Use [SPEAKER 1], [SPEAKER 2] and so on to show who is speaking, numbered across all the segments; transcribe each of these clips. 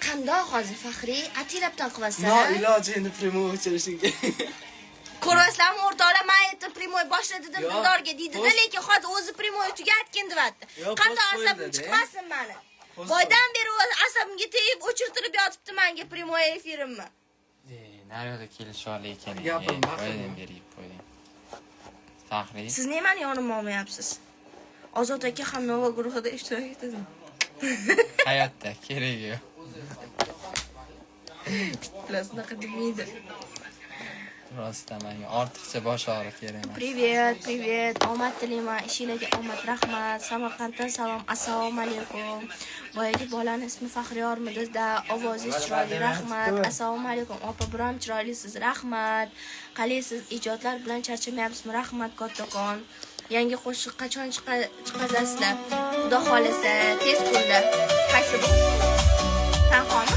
[SPEAKER 1] Qandoq hozir, Faxriy? Atilabdan qilyapsan?
[SPEAKER 2] No iloji, endi прямой o'chirishing kerak.
[SPEAKER 1] Ko'ryapsizlarmi, o'rtoqlar, men aytdim, прямой boshla dedim
[SPEAKER 2] Yo'q,
[SPEAKER 1] Dildorga deydi-da, lekin hozir o'zi прямой tugatgin deyapti.
[SPEAKER 2] Yo'q,
[SPEAKER 1] Qandoq
[SPEAKER 2] post
[SPEAKER 1] asabim
[SPEAKER 2] qo'yildi-da.
[SPEAKER 1] chiqmasin mani?
[SPEAKER 2] Post.
[SPEAKER 1] Boydan beri o'zi asabimga tegib, o'chirtirib yotibdi menga прямой efirimni.
[SPEAKER 3] Naryoqda kelisha olay ekan.
[SPEAKER 2] Gapim, baqirma.
[SPEAKER 3] Qo'ying, berib qo'ying. Faxriy.
[SPEAKER 1] Siz nega mani yonimga olmayapsiz? Ozod aka ham Nova guruhida ishtirok etadimi?
[SPEAKER 3] Hayotda keragi yo'q.
[SPEAKER 1] Bilasiz, unaqa demaydi.
[SPEAKER 3] Rostdan menga ortiqcha bosh og'riq kerak emas.
[SPEAKER 1] Привет, привет. Omad tilayman. Ishinglarga omad, rahmat. Samarqanddan salom. Assalomu alaykum. Boyagi bolani ismi Faxriyormidi-da? Ovozingiz chiroyli, rahmat. Assalomu alaykum. Opa, birom chiroylisiz, rahmat. Qalaysiz? Ijodlar bilan charchamayapsizmi? Rahmat kattakon. Yangi qo'shiq qachon chiqazasizlar? Xudo xolasa, tez kunda. Qaysi bu? Tanhomi?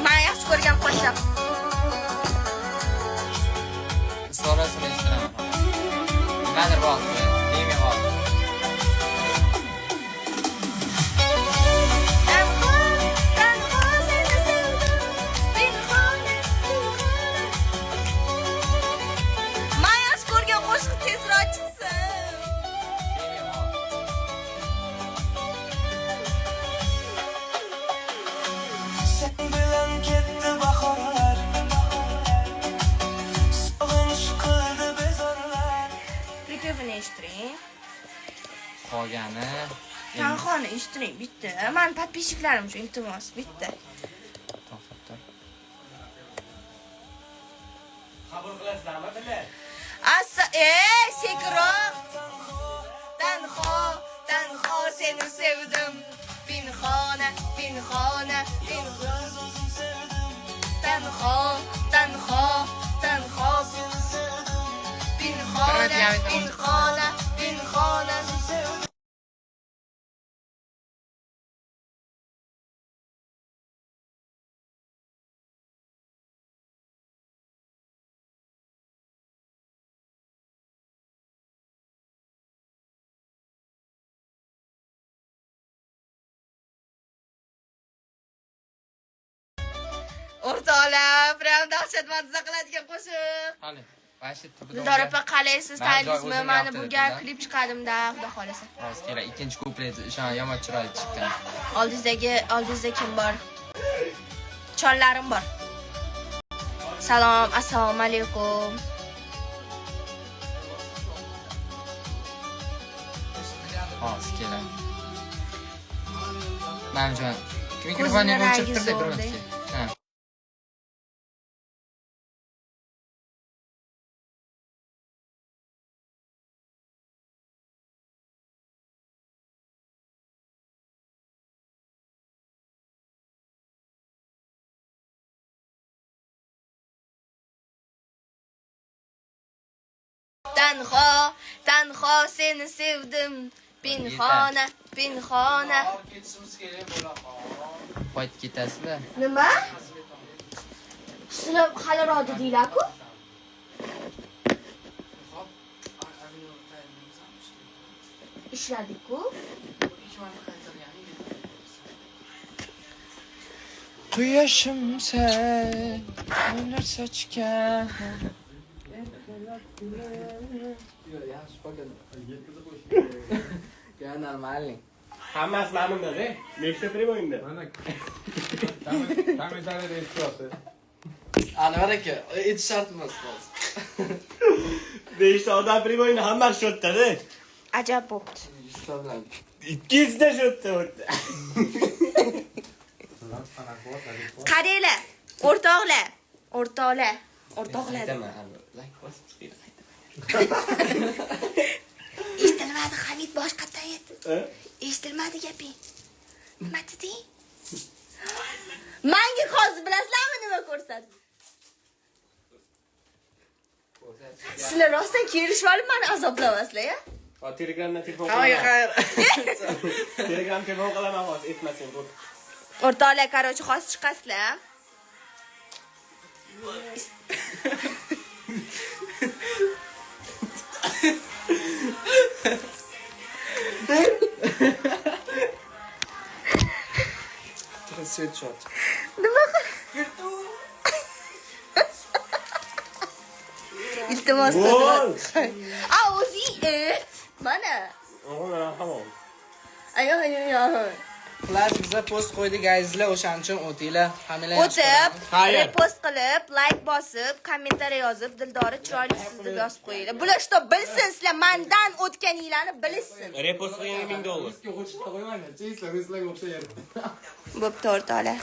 [SPEAKER 1] Men yaxshi ko'rgan qo'shiq.
[SPEAKER 3] So'rasini eshittiraman. Nimadir bor, demay qoldi.
[SPEAKER 1] Tanho, tanho seni sevdim. Pinhona, pinhona. Men yaxshi ko'rgan qo'shiq tezroq chiqsin.
[SPEAKER 3] Demay qoldi.
[SPEAKER 4] Sen bilan ketdi bahorlar, Sog'inch qildi bezorlar.
[SPEAKER 1] Припев ini eshittiring.
[SPEAKER 3] Qolgani
[SPEAKER 1] Tanhoni eshittiring bitta. Mani подписчик larim uchun, iltimos, bitta.
[SPEAKER 3] To'xtab tur.
[SPEAKER 5] Qabul qilasizlarmi, billa?
[SPEAKER 1] Assa, ey, sekinroq. Tanho, tanho seni sevdim. Pinhona, pinhona, pinhona.
[SPEAKER 4] O'zim sevdim.
[SPEAKER 1] Tanho, tanho, tanho
[SPEAKER 4] Seni sevdim.
[SPEAKER 1] Pinhona, pinhona, pinhona.
[SPEAKER 4] Sevdim.
[SPEAKER 1] O'rtoqlar, prям dahshat mazza qiladigan qo'shiq.
[SPEAKER 3] Hali. Вообще tubida.
[SPEAKER 1] Dildor opa, qalaysiz,
[SPEAKER 3] Man
[SPEAKER 1] tayinlizmi?
[SPEAKER 3] o'zim
[SPEAKER 1] Mani
[SPEAKER 3] yoqdi
[SPEAKER 1] bu
[SPEAKER 3] dedilar.
[SPEAKER 1] gal klip chiqadimda, xudo xolasa.
[SPEAKER 3] Hozir kerak, ikkinchi kuplet ishon yomon chiroyli chiqqan.
[SPEAKER 1] Oldingizdagi kim bor? Chollarim bor. Salom, assalomu alaykum.
[SPEAKER 3] Hozir keladi. Manimcha mikrofonni
[SPEAKER 1] Ko'zini
[SPEAKER 3] o'chirib
[SPEAKER 1] rangi
[SPEAKER 3] turdi bir
[SPEAKER 1] zo'rda.
[SPEAKER 3] minutga. Ha.
[SPEAKER 1] Tanho, tanho seni sevdim. Pinhona, pinhona.
[SPEAKER 2] Ketishimiz kerak bo'la qol.
[SPEAKER 3] Qo'yib ketasizlar.
[SPEAKER 1] Nima? Sizlar haliroq dedinglar-ku.
[SPEAKER 2] Hop, Avinor tayinlaymiz.
[SPEAKER 1] Ishladik-ku.
[SPEAKER 2] Ikki marta qaytarganing.
[SPEAKER 3] Quyoshimsan, nur sochgan.
[SPEAKER 2] Yo'q, yaxshi пока. Ya, нормальный.
[SPEAKER 5] Hammasi mana bunda-da. Nechta прямой unda?
[SPEAKER 6] Mana kommentariyada aytishyapti.
[SPEAKER 2] Anvar aka, aytish shart emas hozir.
[SPEAKER 5] Beshta odam прямой unda, hammasi shu yerda-da.
[SPEAKER 1] Ajab bo'pti.
[SPEAKER 2] Yuzta bilan.
[SPEAKER 5] Ikkisida shu yerda o'tdi.
[SPEAKER 1] Qaranglar, o'rtoqlar, o'rtoqlar, o'rtoqlar.
[SPEAKER 2] Aytaman, like bosib chiqinglar, qaytaman.
[SPEAKER 1] Eshitilmadi, Hamid, boshqatdan ayt. Eshitilmadi gaping. Nima deding? Manga hozir bilasizlarmi nima ko'rsatdi? Sizlar rostdan kelishib olib mani azoblamasizlar, ya?
[SPEAKER 5] Ha, Telegramdan telefon
[SPEAKER 2] Hammaga
[SPEAKER 5] qilaman.
[SPEAKER 2] xayr.
[SPEAKER 5] Telegram telefon qilaman hozir, aytmasang bo'ldi.
[SPEAKER 1] O'rtoqlar, короче, hozir chiqasizlar.
[SPEAKER 2] Headshot.
[SPEAKER 1] Nima? Iltimos.
[SPEAKER 5] Gol!
[SPEAKER 1] A, o'zing et. Mana.
[SPEAKER 5] Tamam.
[SPEAKER 1] Ayo, ayo, ayo.
[SPEAKER 2] Xullas, biza post qo'ydik, azizlar, o'shaning uchun o'tinglar. Hammalar yaxshi
[SPEAKER 1] O'tib,
[SPEAKER 2] ko'ramiz.
[SPEAKER 5] Xayr.
[SPEAKER 1] Repost qilib, like bosib, kommentariy yozib, "Dildora chiroylisiz" deb yozib qo'yinglar. Bular что bilsin, sizlar mandan o'tganinglarni bilishsin.
[SPEAKER 5] Repost qilganga 1000 dollar.
[SPEAKER 1] Bo'pti, o'rtoqlar.